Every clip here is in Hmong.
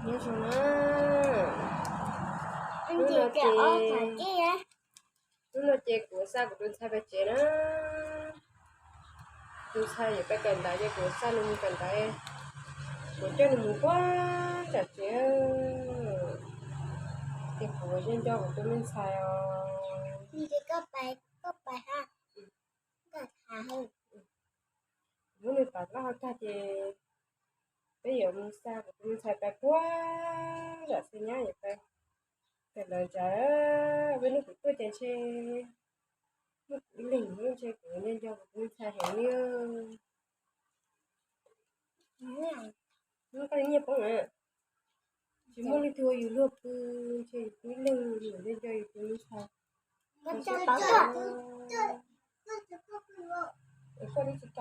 Nyob zoo na. Hnub no ces, hnub no ces kuv xa kuv tus ntxhais pais tsev na. Tus ntxhais yuav pais kawm ntawv ces kuv xa nws mus kawm ntawv, kuv coj nws mus puag nram tsev. Ces kuv nco nco kuv tus me ntxhais os. Muab nws tom laj ho tag ces peb yuav mus xa kuv tus me ntxhais pais puag nram xeev nyab yuav pais kawm ntawv ntawd. Peb hnub kuv tuaj ces ntshe muaj kuv ib leeg, ntshe kuv nco nco kuv tus me ntxhais heev li. Hnub koj li nyiaj poob na, tsis muaj leej twg ua yus luag pw, ntshe yus ib leeg yus nco nco yus tus me ntxhais. Koj twb tsis kam los. Nws tus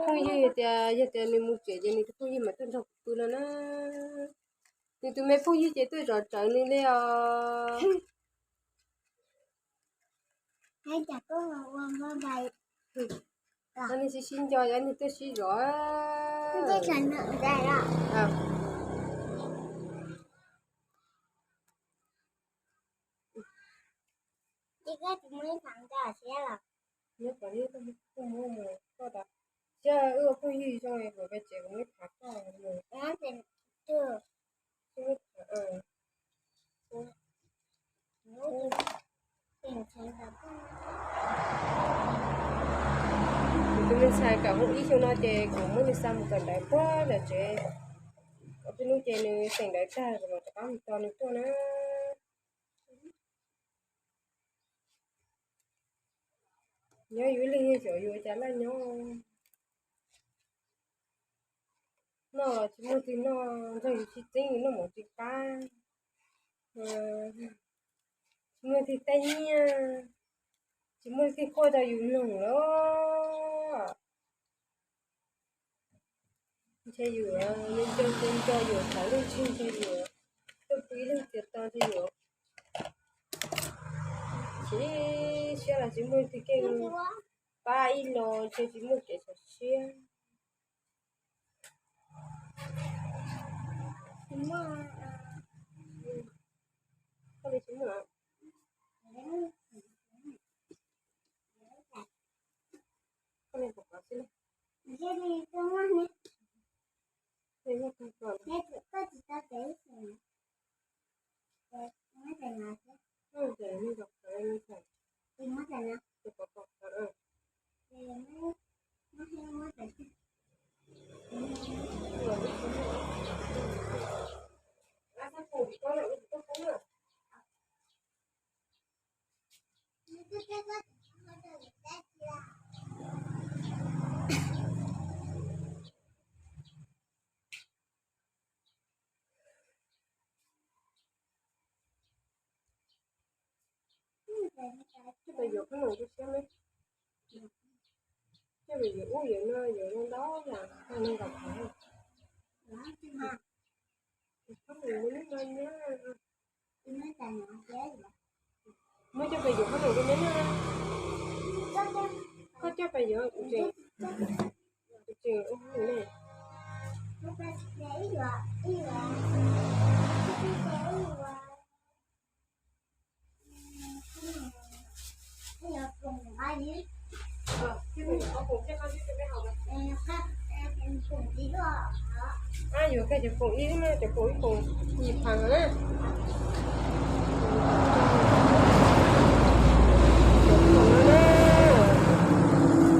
phooj ywg tias yog tias nws mus tsev ces nws tus phooj ywg mas tuaj nrog kuv pw no na. Nws tus me phooj ywg ces tuaj zov rawv nws li os. Nws sib sib nco, nws tuaj sib zov. Nyob tom li koj mus koj mus koj tas, thiab wb ua phooj ywg zoo es kuv pais tsev kuv muab ib phav koj mus. Kuv tus me ntxhais kawm hoob ib xyoo no ces kuv muab nws xa mus kawm ntawv puag nram tsev. Ob peb hnub ces nws xeem ntawv tag kuv mam rov qab mus tos nws tuaj na. Nyob yus ib leeg xyov yuav ua cas laj nyob. Noj los tsis muaj twg noj, nrog yus tsis txeeb, yus noj mov tsis qab, tsis muaj twg tej nyiaj, tsis muaj twg quaj rau yus mloog lawm. Ntshe yus nco nco nco yus thaum lub ntsig ntshe yus tuaj pw ib leeg txias to ntshe yus chim siab los tsis muaj twg kev pab ib los ntshe tsis muaj kev xav siab. Koj li tsis muaj. Koj li pom qhov xwb na. Coj pais yuav qhob noom tu siab ne. Coj pais yuav ub yuav no yuav ntau yam neeg kom khov. Qhob noom ua neb no nyab. Muab coj pais yuav qhob noom rau neb noj. Koj coj pais yuav kuv tseem, kuv tseem ua hauj lwm ne. Yuav koj cov poom ib na, cov poom ib poom yim phav na. Cov poom no na,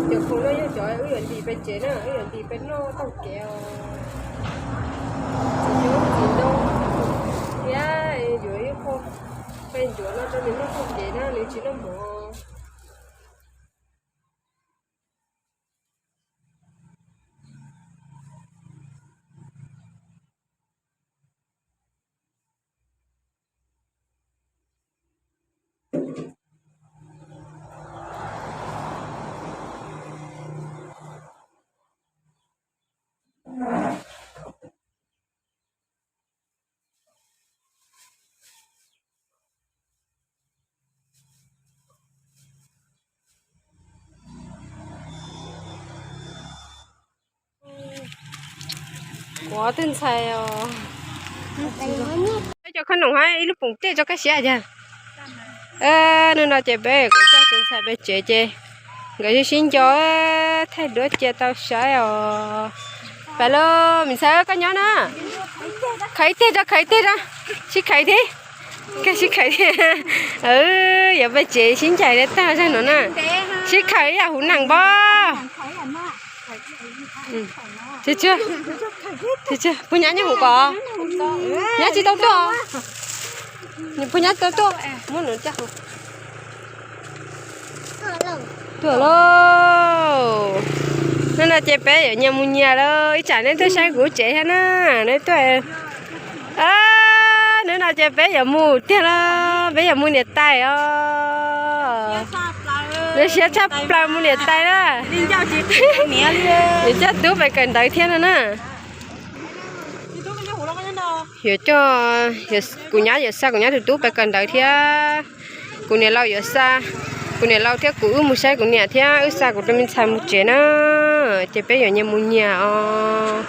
cov poom no yog cov wb yuav ntim pais tsev na, wb yuav ntim pais noj taug kev os. Txiv ntoo thiab yuav ib qho pais ncuav no rau nws noj taug kev na, nws tsis noj mov. Ua tus ntxhais os. Cov khoom noj hab ib lub poom tej tso kaj siab cas. Hnub no ces peb kuv coj tus ntxhais pem tsev ces nkawd sib nco thaij duab cia tau saib os. Pais lauj, me ntxhais koj nyob na. Khawv ib teg tso, khawv ib teg tso. Sib khawv thiab. Koj sib khawv thiab. Yuav pem tsev sib ncaim tag zog no na. Sib khawv ib yam hauv neeg pob. Puag nyab nyob hauv ko. Nyab tsis tau tuaj. Puag nyab tsis tau tuaj. Muab nws coj hauv. Tuaj lauj. Hnub no ces peb yuav nyias mus nyias lawm, ib tsam neb tuaj saib kuv tsev thiab na. Neb tuaj. Hnub no ces peb yuav mus tiag lawm, peb yuav mus niam tais os. Lawv siab tshaj plaws mus niam tais na. Yuav coj tub pem kawm ntawv thiab no na. Yuav coj, kuv nyab yuav xa kuv nyab tus tub pem kawm ntawv thiab. Kuv niam laus yuav xa, kuv niam laus thiab kuv wb mus saib kuv niam thiab wb xa kuv tus me ntxhais mus tsev na. Ces peb yuav nyias mus nyias os.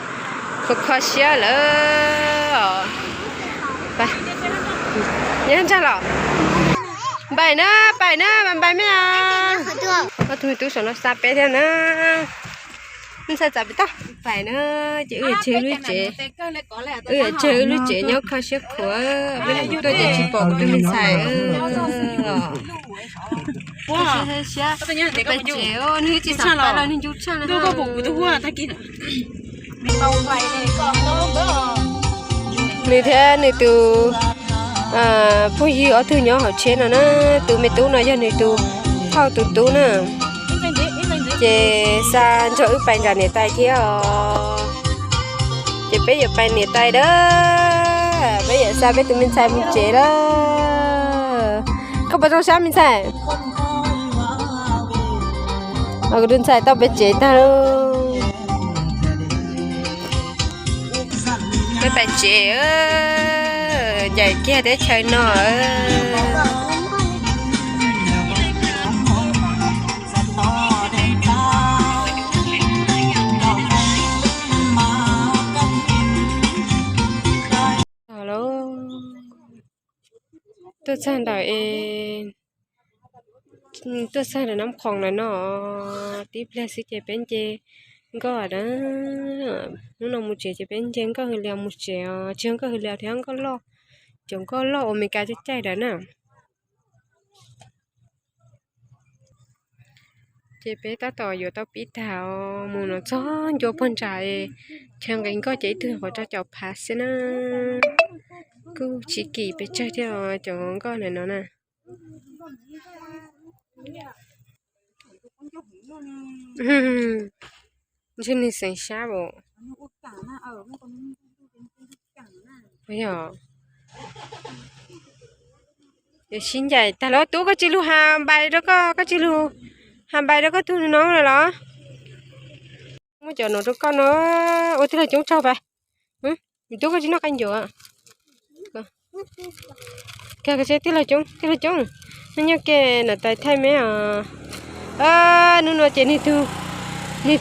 Kho kho siab lawm os. Nyob ntsag los. Npaim na, npaim na, npaim me. Ob tug me tub saum no xa peb thiab na. Ntxhais txav pem toj. Npaim na, ces wb yuav tseg lub tsev, wb yuav tseg wb lub tsev nyob kho siab khuav, peb tuaj ces tsis pom kuv tus me ntxhais. Siab, tsev nws tsis xam pab los nws ncu tshaj na. Nws thiab nws tus phooj ywg ob tug nyob hauv tsheb no na, tus me tub no yog nws tus phauj tus tub na. Ces xa nrog wb pais nram niam tais thiab os. Ces peb yuav pais niam tais lawm, peb yuav xa peb tus me ntxhais mus tsev lawm. Koj puas zoo sab me ntxhais? Kuv tus ntxhais tau pem tsev tag lauj. Peb pais tsev, ncaim kiag teb chaws no. Tuaj txog ntawm es, tuaj txog ntawm Nab Khoom lawm no, tib pliag xwb ces peb nce nkoj na. Hnub no mus tsev ces peb nce nkoj hws lias mus tsev os, tsis yog nkoj hws lias thiab, nkoj loj, cov nkoj loj uas Meskas caij caij ntawd na. Ces peb tab tom yuav tau pib tag os, mus no txog ncua puag nram chaw nqis nkoj ces ib tug qhuav rau caum phav xwb na. Kuj tsis kim pes tsawg thiab os cov nkoj ntawm no na. Ntshe nws xeev sab os. Yog, yuav sib ncaim tag lawm. Tub, koj tsis lug has npais rau koj, koj tsis lug has npais rau koj tug nob lawm los? Muab cov no rau koj no. Ua tij laug coob tsaug pab. Tub, koj tsis noj qab ncuav. Tij laug coob, tij laug coob, nyob nyob ke niam tais thaij me os. Hnub no ces nws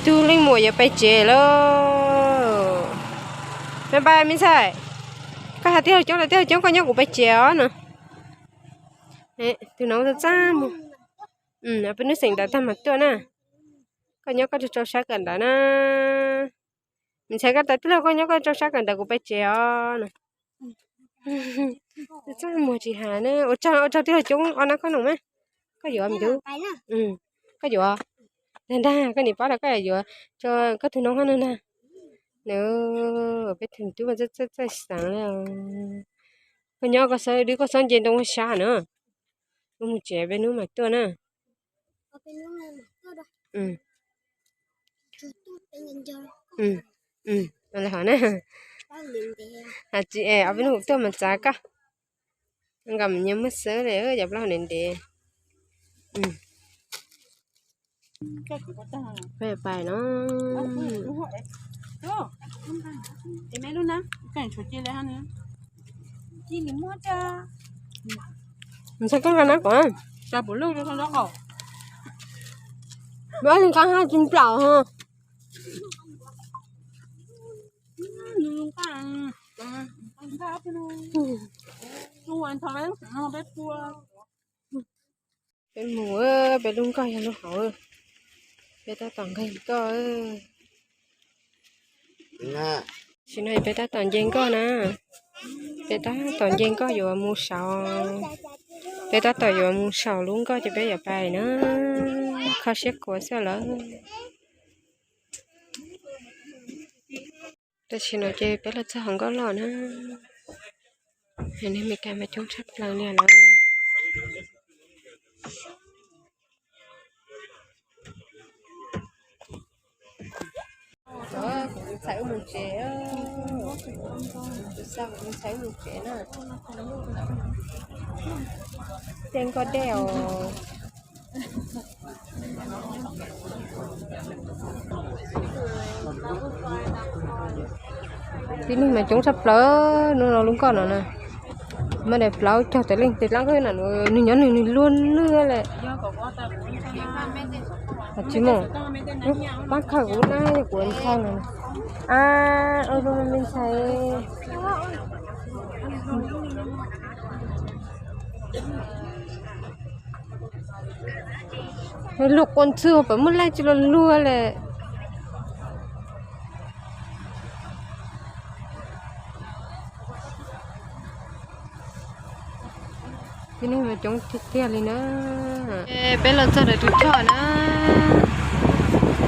tug leej muam yuav pais tsev lawm. Npais me ntxhais, koj has tij laug coob los tij laug coob koj nyob kuv pais tsev os no. Tus no txaj muag. Peb nub xeem ntawd tag mas tuaj na. Koj nyob koj rau sab kawm ntawv na. Me ntxhais, koj tau tij laug koj nyob koj rau sab kawm ntawv kuv pais tsev os no. Txaj muag tsis has na. Ua tsaug tij laug coob os, nab koj noom mas. Koj yuav me tub? Koj yuav? Ntag ntag, koj nim pab los koj yuav rau koj tug nob hab no na. Peb tug tub mas txawj txawj xeev li. Koj nyob koj xawb dwb, koj xob nce ntoo ua sab na. Wb mus tsev peb nub mas tuaj na. Has tsis es ob peb nub tuaj mas txav koj. Nqa mus nyias muag xwb li, yam plaub ntev ntev. Peb pais no. Ntxhais, koj nqa nab kom. Ob leeg nqa hab tsis nplaum ho. Peb mus, peb lub nkoj yog lub hauv, peb tab tom nkeeg nkoj. Tam sim no peb tab tom nce nkoj na, peb tab tom nce nkoj yuav mus saum, peb tab tom yuav mus saum lub nkoj ces peb yuav pais na, kho siab khuav xwb lawm. Tam sim no ces peb los txog hauv nkoj loj na, neeg Meskas mas coob tshaj plaws li lawm. Kuv tus ntxhais wb mus tsev, kuv tus ntxhais wb mus tsev na. Tej nkoj dej os. Tib neeg mas coob tshaj plaws, hnub no lub nkoj no na, muaj li plaub caug tawm leej, tej dlaab nkoj na, nws nyob nws nws luag lwj lawm. Tsis mus, pab khaws kuv na, yog kuv ua nkoj no. A, ua zoo me ntxhais. Luag quas ntxwg pem muaj laij tsis los luag lawm. Tib neeg mas coob tiag tiag li na. Peb los txog ntawm tus choj na,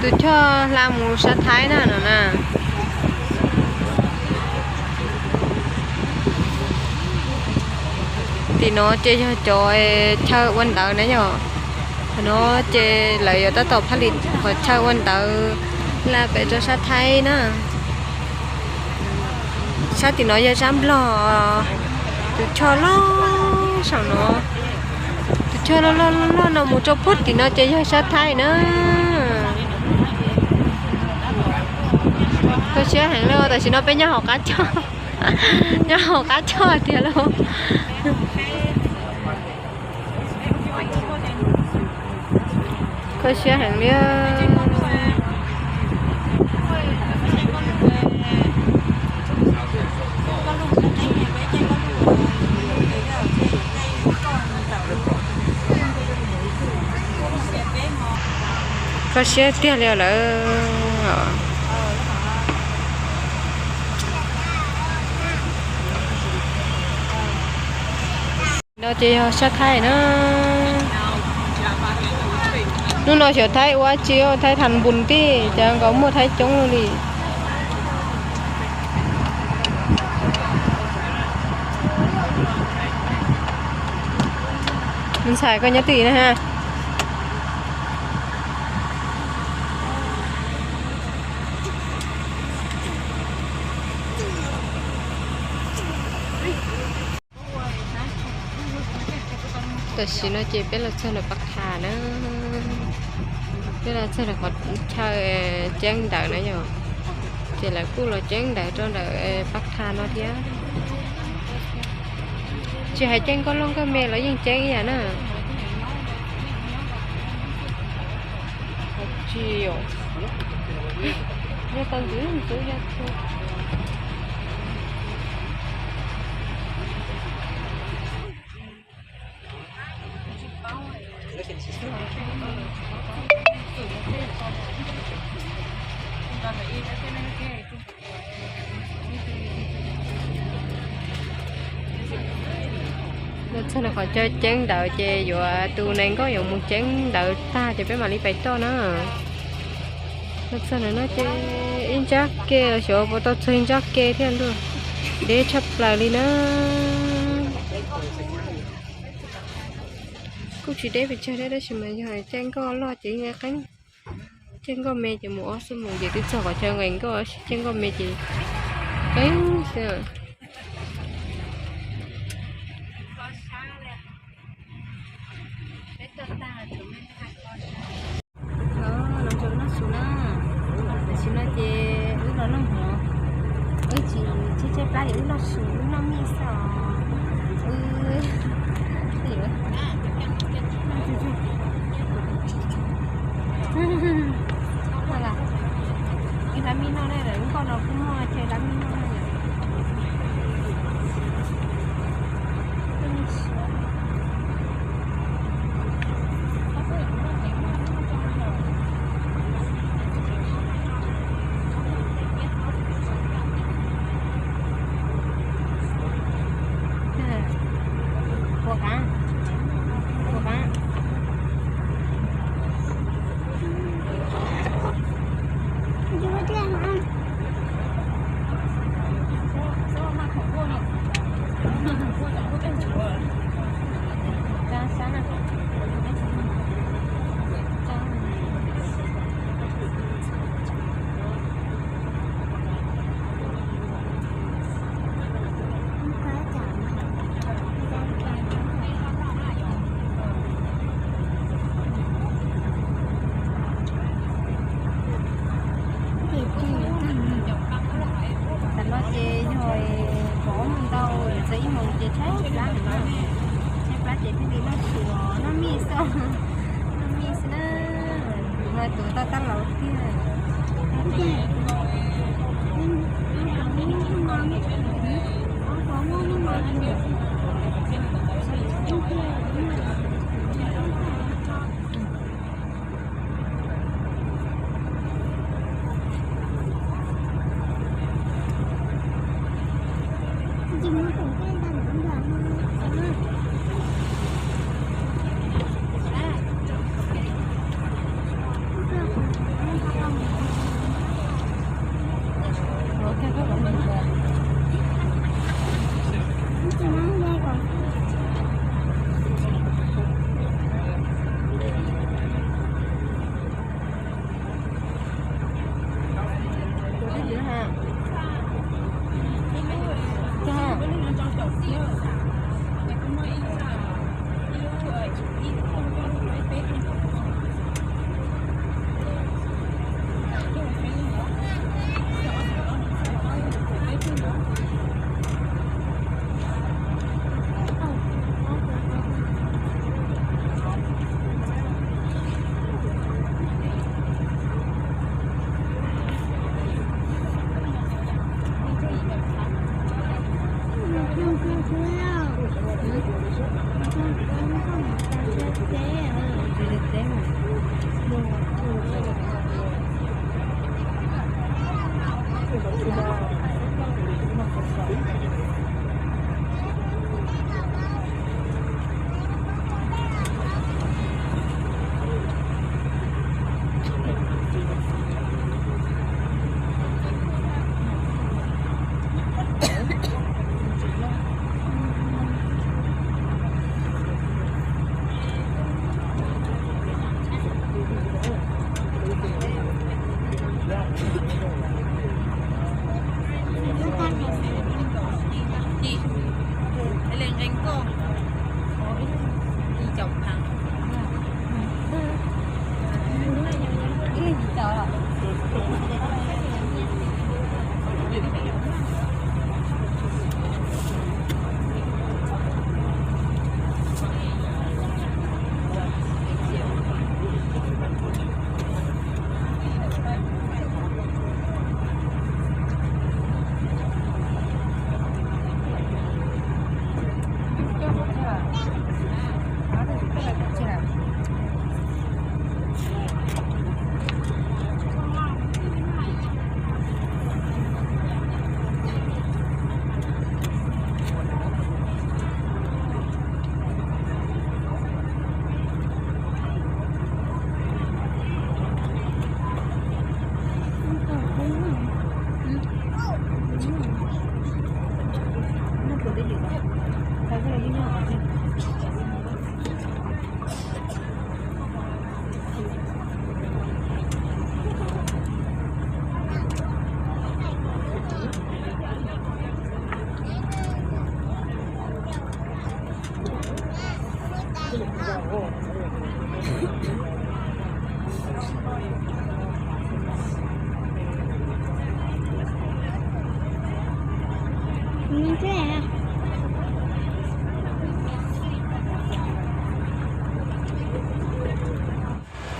tus choj hla mus sab Thaib na no na. Tim no ces yog cov chaw ua ntawv na yom. Qhov no ces lawv yuav tab tom phaj li qhov chaw ua ntawv hla pem rau sab Thaib na. Sab tim no yog sab Nplog, tus choj loj saum no, tus choj loj loj loj no mus rau puag tim no ces yog sab Thaib na. Kho siab heev li, tam sim no peb nyob hauv qab choj, nyob hauv qab choj tiag lauj. Kho siab heev li. Kho siab tiag li lawm. No ces yog sab Thaib na. Hnub no xyov Thaib ua tsi, Thaib tham npus tij, cas nkawd muaj Thaib coob li. Me ntxhais koj nyob twg na ha? Tam sim no ces peb los txog ntawm Pab Tha na, peb los txog ntawm qhov chaw ceeb ntawv na yom, ces lawv kuj los ceeb ntawv rau ntawm Pab Tha no thiab. Tsis hais ceeb nkauj loj nkauj me los yeej ceeb ib yam na. Tsis yom, yog tau ntxwv ntxwv yog txhua. Los txog ntawm qhov chaw ceeb ntawv ces yuav tus nais nkauj yuav mus ceeb ntawv tag ces peb mam li pais toj na. Los txog ntawm no ces ib ntsab ke los xyov puas tau txog ib ntsab ke thiab ntuj, deb tshaj plaws li na. Kuj tsis deb pes tsawg thiab tab sis mas yog caij nkoj loj ces yeej qeeb. Caij nkoj me ces mus ob xuab moos ces twb txog qhov chaw nqes nkoj, caij nkoj me ces qeeb xwb. Los nrog noj su na. Tam sim no ces wb los noj mov, wb tsis tshaib tshaib plab ces wb noj su wb noj mij xwb os. Wb hlab mij noj na, lawv nkoj no kuj muaj chaw hlab mij noj na. Tus me xwb na, kuv mas tus tau tab laus tiag.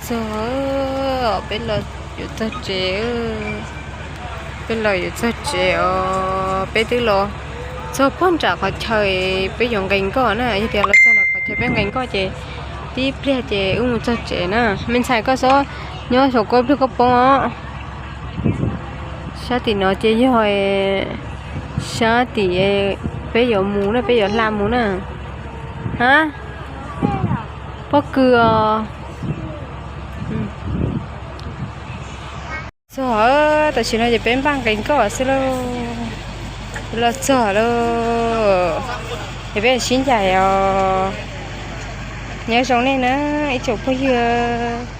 Txog, peb los yuav txog tsev. Peb los yuav txog tsev os, peb twb los txog puag nram qhov chaw peb yuav nqis nkoj na. Yog tias los txog nram qhov chaw peb nqis nkoj ces tib pliag ces wb mus txog tsev na. Me ntxhais, koj txhob nyob saum ko ib pliag koj poob os. Sab tim no ces yog sab tim peb yuav mus na, peb yuav hla mus na. Ha, pob kws os. Txog, tam sim no ces peb npaj nqis nkoj xwb lauj. Los txog lauj, ces peb sib ncaim os. Nyob zoo nej na, ib tsoom phooj ywg.